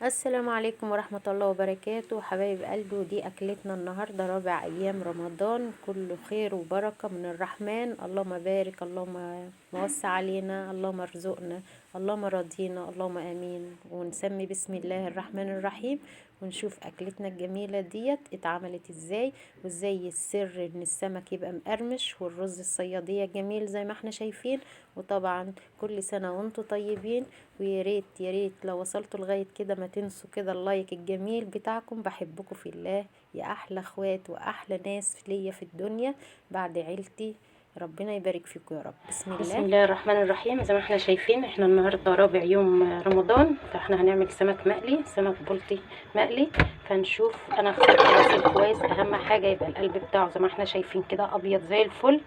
السلام عليكم ورحمة الله وبركاته حبايب قلبي، ودي أكلتنا النهاردة رابع أيام رمضان، كله خير وبركة من الرحمن. اللهم بارك، اللهم وسع علينا، اللهم ارزقنا، اللهم راضينا، اللهم آمين. ونسمي بسم الله الرحمن الرحيم ونشوف أكلتنا الجميلة ديت اتعملت ازاي، وازاي السر ان السمك يبقى مقرمش والرز الصيادية جميل زي ما احنا شايفين. وطبعا كل سنة وانتم طيبين، ويا ريت يا ريت لو وصلتوا لغاية كده ما تنسوا كده ال like الجميل بتاعكم. بحبكم في الله يا احلى اخوات واحلى ناس ليا في الدنيا بعد عيلتي، ربنا يبارك فيكم يا رب. بسم الله. بسم الله الرحمن الرحيم. زي ما احنا شايفين احنا النهارده رابع يوم رمضان، فاحنا هنعمل سمك مقلي، سمك بلطي مقلي. فنشوف انا غسلت الغسيل كويس، اهم حاجة يبقى القلب بتاعه زي ما احنا شايفين كده ابيض زي الفل.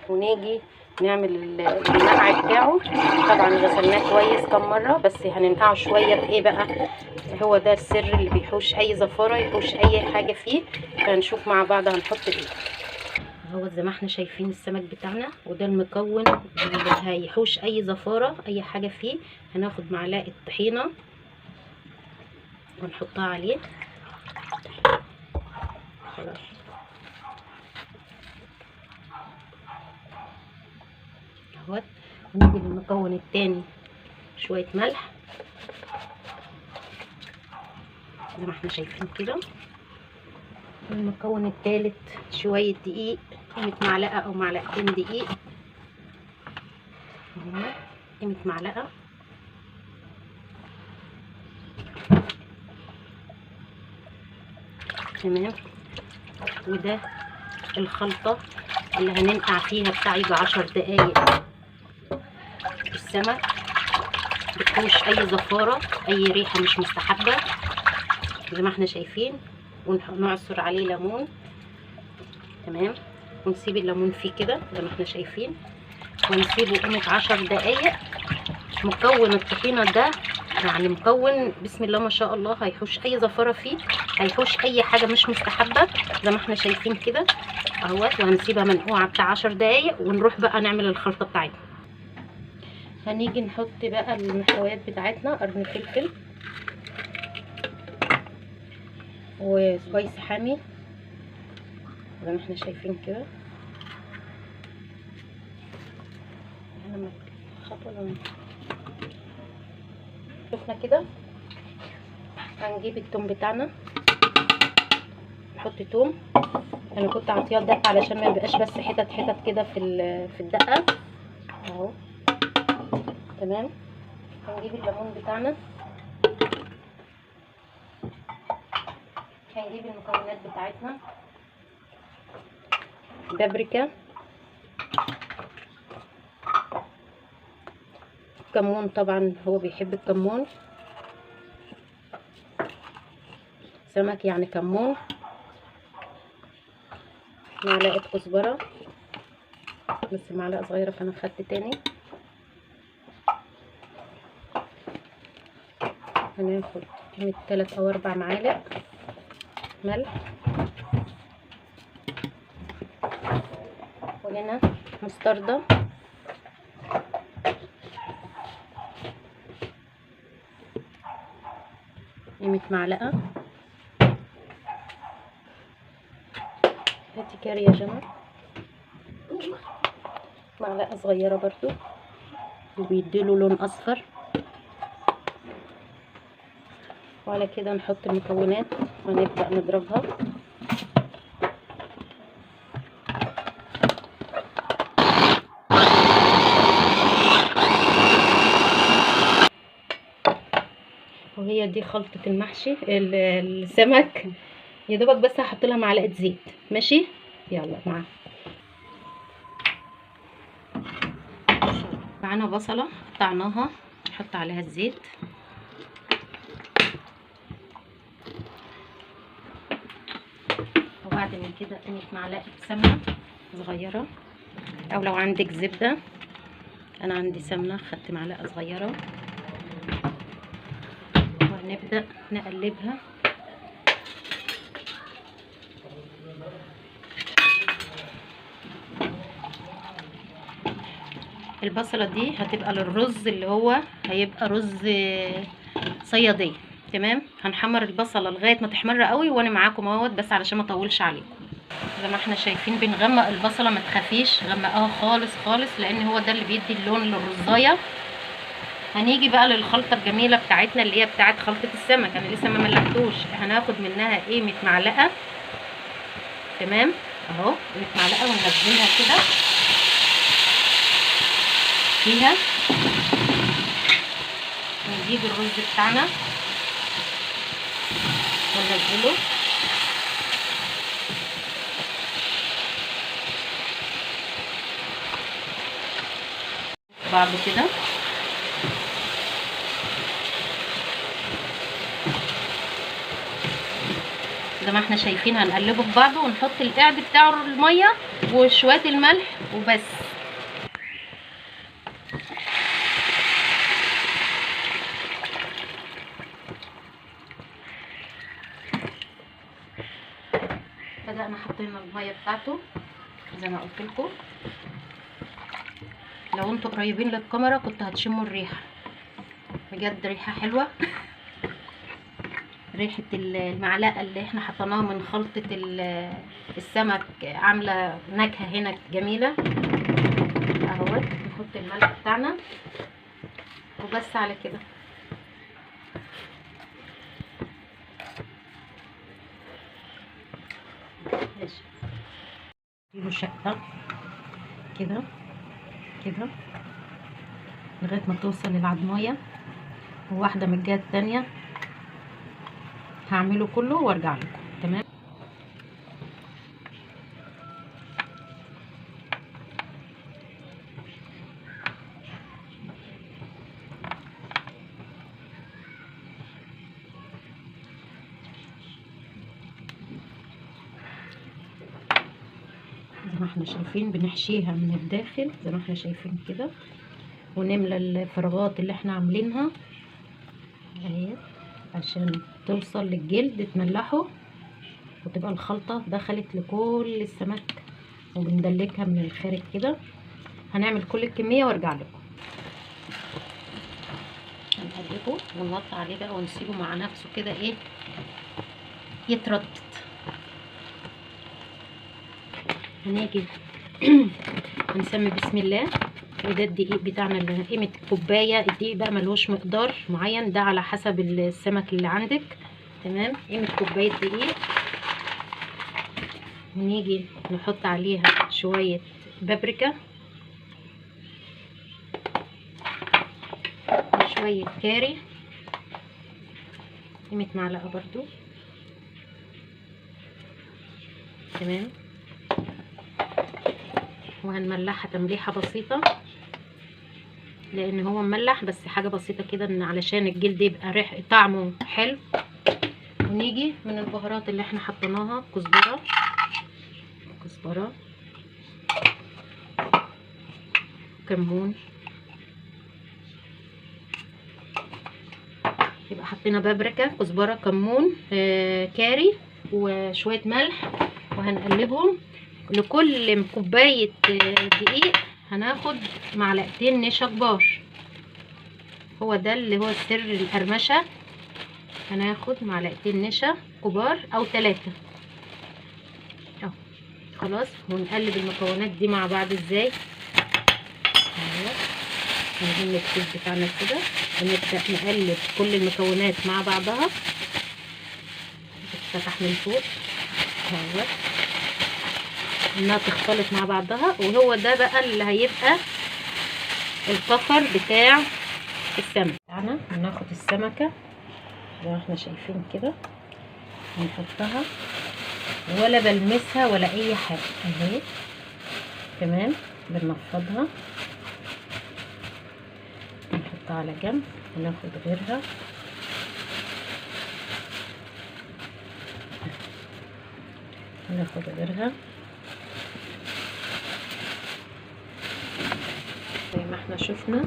ونيجي نعمل النقع بتاعه. طبعا غسلناه كويس كم مرة، بس هننقعه شوية بايه بقى؟ هو ده السر اللي بيحوش اي زفاره، يحوش اي حاجة فيه. فنشوف مع بعض هنحط ايه. هو زي ما احنا شايفين السمك بتاعنا، وده المكون اللي هيحوش اي زفاره اي حاجة فيه. هناخد معلقه طحينه ونحطها عليه. خلاص اهوت. ونيجي للمكون التاني، شوية ملح زي ما احنا شايفين كده. المكون الثالث شوية دقيق، قيمة معلقه او معلقتين دقيق، قيمة معلقه. تمام. وده الخلطة اللي هننقع فيها بتاع يجي 10 دقايق السمك، بتحوش اي زفاره اي ريحه مش مستحبة زي ما احنا شايفين. ونعصر عليه ليمون، تمام، ونسيب الليمون فيه كده زي ما احنا شايفين، ونسيبه قيمة 10 دقايق. مكون الطحينه ده يعني مكون بسم الله ما شاء الله، هيحوش اي زفاره فيه، هيحوش اي حاجة مش مستحبة زي ما احنا شايفين كده اهوت. وهنسيبها منقوعه بتاع 10 دقايق، ونروح بقى نعمل الخلطة بتاعتنا. هنيجي نحط بقى المحتويات بتاعتنا، قرن فلفل وسبايس حامي زي ما احنا شايفين كده. خطوة شفنا كده. هنجيب التوم بتاعنا، نحط توم. انا كنت عطياه دقه علشان ما يبقاش بس حتت حتت كده في الدقة اهو. تمام. هنجيب الليمون بتاعنا، هنجيب المكونات بتاعتنا، بابريكا، كمون، طبعا هو بيحب الكمون، سمك يعني كمون، معلقة كزبرة بس معلقة صغيرة فانا خدت تاني. هناخد قيمة 3 أو 4 معالق ملح، وهنا مستردة، قيمة معلقة. هاتي كاري يا جماعة، معلقة صغيرة برضو، وبيديله لون أصفر. وعلى كده نحط المكونات ونبدأ نضربها. وهي دي خلطة المحشي السمك. يا دوبك بس هحط لها معلقة زيت، ماشي؟ يلا معانا بصلة قطعناها، نحط عليها الزيت. وبعد من كده قيمة معلقة سمنة صغيرة، او لو عندك زبدة. انا عندي سمنة، خدت معلقة صغيرة. وهنبدأ نقلبها. البصلة دي هتبقى للرز اللي هو هيبقى رز صيادية. تمام. هنحمر البصله لغاية ما تحمر قوي، وانا معاكم اهوت بس علشان ما اطولش عليكم. زي ما احنا شايفين بنغمق البصله، ما تخافيش، غمقاها خالص خالص لان هو ده اللي بيدي اللون للرزايه. هنيجي بقى للخلطه الجميلة بتاعتنا اللي هي بتاعت خلطه السمك. انا لسه ما ملحتوش، هناخد منها قيمة معلقه، تمام اهو، قيمة معلقه، وننزلها كده فيها. ونجيب الرز بتاعنا وننزله. بعضه كده. زي ما احنا شايفين هنقلبه في بعضه، ونحط القعد بتاعه المية وشوية الملح وبس. بدأنا حطينا المية بتاعته زي ما قلت لكم. لو انتوا قريبين للكاميرا كنت هتشموا الريحة، بجد ريحه حلوة. ريحه المعلقة اللي احنا حطيناها من خلطه السمك عامله نكهة هنا جميلة اهوت. نحط الملح بتاعنا وبس على كده. ماشي، اديله شقه كده كده لغاية ما توصل للعضمايه، وواحدة من الجهة الثانية. هعمله كله وارجع لكم. تمام. زي ما احنا شايفين بنحشيها من الداخل زي ما احنا شايفين كده، ونملى الفراغات اللي احنا عاملينها اهي عشان توصل للجلد تملحه، وتبقى الخلطة دخلت لكل السمك. وبندلكها من الخارج كده. هنعمل كل الكمية وارجع لكم. هنقلبه ونوطي عليه بقى ونسيبه مع نفسه كده ايه يتردد. هنيجي هنسمي بسم الله. وده الدقيق بتاعنا اللي قيمة كوباية. الدقيق بقى ملهوش مقدار معين، ده على حسب السمك اللي عندك. تمام. قيمة كوباية دقيق. ونيجي نحط عليها شوية بابريكا وشوية كاري، قيمة معلقه برضو. تمام. وهنملحها تمليحه بسيطة لان هو مملح، بس حاجة بسيطة كده ان علشان الجلد يبقى ريح طعمه حلو. ونيجي من البهارات اللي احنا حطيناها كزبره، كزبره، كمون. يبقى حطينا بابريكا، كزبره، كمون، كاري، وشوية ملح. وهنقلبهم. لكل كوباية دقيق هناخد معلقتين نشا كبار، هو ده اللي هو سر القرمشه. هناخد معلقتين نشا كبار او 3 اهو. خلاص. ونقلب المكونات دي مع بعض ازاي. اهو هنجيب الكيس بتاعنا كده ونبدا نقلب كل المكونات مع بعضها. تتفتح من فوق اهو انها تختلط مع بعضها، وهو ده بقى اللي هيبقى الكفر بتاع السمك بتاعنا. هناخد السمكة زي ما احنا شايفين كده ونحطها، ولا بلمسها ولا اي حاجة اهي. تمام. بننفضها نحطها على جنب، وناخد غيرها. وناخد غيرها زي ما احنا شفنا.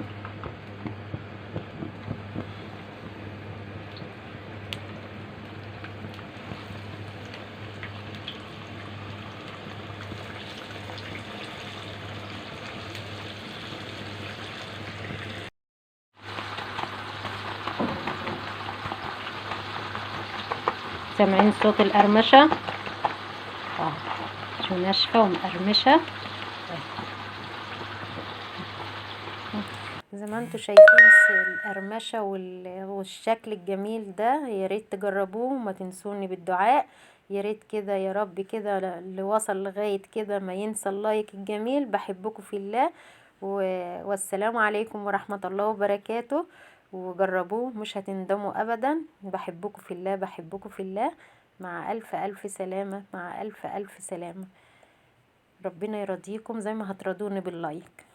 سامعين صوت القرمشه؟ شو ناشفة ومقرمشه. زي ما انتوا شايفين القرمشه والشكل الجميل ده، يا ريت تجربوه وما تنسوني بالدعاء. يا ريت كده يا رب كده اللي وصل لغاية كده ما ينسى اللايك الجميل. بحبكم في الله، والسلام عليكم ورحمة الله وبركاته. وجربوه مش هتندموا ابدا. بحبكم في الله، بحبكم في الله. مع الف الف سلامه، مع الف الف سلامه. ربنا يرضيكم زي ما هترضوني باللايك.